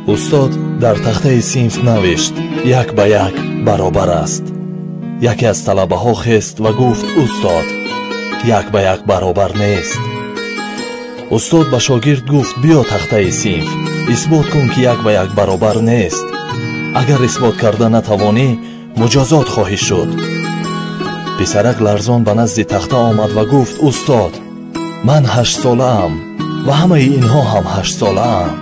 Устод дар тахтаи синф навишт: як ба як баробар аст. Яке аз талабаҳо хест ва гуфт: устод, як ба як баробар нест. Устод ба шогирд гуфт: биё тахтаи синф, исбот кун, ки як ба як баробар нест. Агар исбот карда натавонӣ, муҷозот хоҳӣ шуд. Писарак ларзон ба назди тахта омад ва гуфт: устод, ман 8-солаам ва ҳамаи инҳо ҳам 8-солаанд.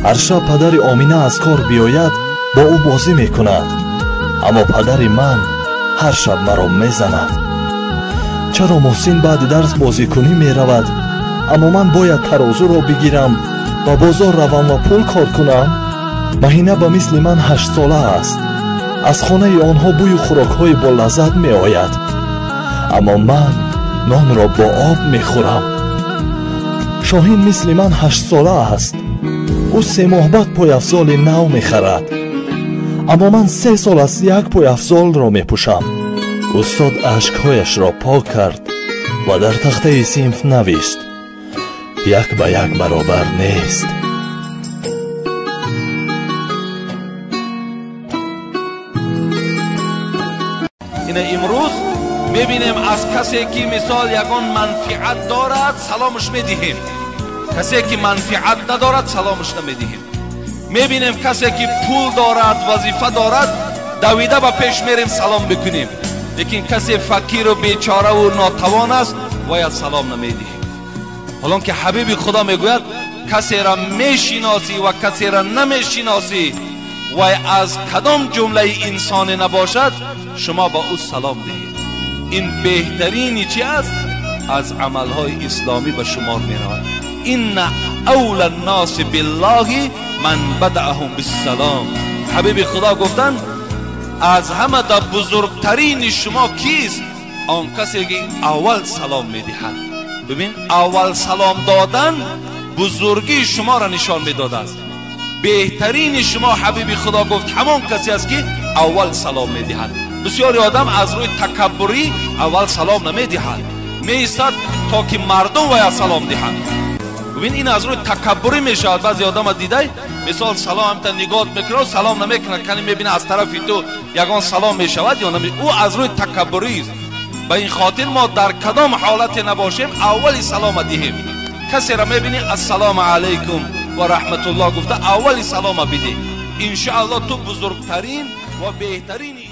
Ҳар шаб падари Омина аз кор биёяд, бо ӯ бозӣ мекунад, аммо падари ман ҳар шаб маро мезанад. Чаро Муҳсин баъди дарс бозикунӣ меравад, аммо ман бояд тарозуро бигирам ва бозор равам ва пул кор кунам? Маҳина ба мисли ман 8-сола аст. Аз хонаи онҳо бӯю хӯрокҳои болаззат меояд, аммо ман нонро бо об мехӯрам. Шоҳин мисли ман 8-сола аст. Ӯ 3 моҳ баъд пойафзоли нав мехарад, аммо ман 3 сол аст як пойафзолро мепӯшам. Устод ашкҳояшро пок кард ва дар тахтаи синф навишт: як ба як баробар нест. Ина имрӯз мебинем, аз касе ки мисол ягон манфиат дорад, саломаш медиҳем, касе ки манфиат надорад, саломаш намедиҳем. Мебинем, касе ки пул дорад, вазифа дорад, давида ба пеш мерем, салом бикунем, лекин касе фақиру бечораву нотавон аст, бояд салом намедиҳем. Ҳолон ки ҳабиби Худо мегӯяд: касеро мешиносӣ ва касеро намешиносӣ, вай аз кадом ҷумлаи инсоне набошад, шумо ба ӯ салом диҳед. Ин беҳтарини чи аст? Аз амалҳои исломӣ ба шумор меравад. Инна авла нноси биллоҳи ман бадаъаҳум биссалом. Ҳабиби Худо гуфтанд: аз ҳама да бузургтарини шумо кист? Он касе ки аввал салом медиҳад. Бибин, аввал салом додан бузургии шуморо нишон медодааст. Беҳтарини шумо, ҳабиби Худо гуфт, ҳамон касе аст ки аввал салом медиҳад. Бисёри одам аз рӯи такаббурӣ аввал салом намедиҳад, меистад то ки мардум вая салом диҳанд. Бибин, ин аз рӯи такаббурӣ мешавад. Баъзе одама дидай, мисол салом ҳамта нигоҳ мекунад, салом намекунад, кани мебина аз тарафи ту ягон салом мешавад ё наме. Ӯ аз рӯи такаббурист. Ба ин хотир мо дар кадом ҳолате набошем, аввали салома диҳем. Касеро мебинӣ, ассалому алайкум ва раҳматуллоҳ гуфта аввали салома бидеҳ. Иншоаллоҳ ту бузургтарин ва беҳтарини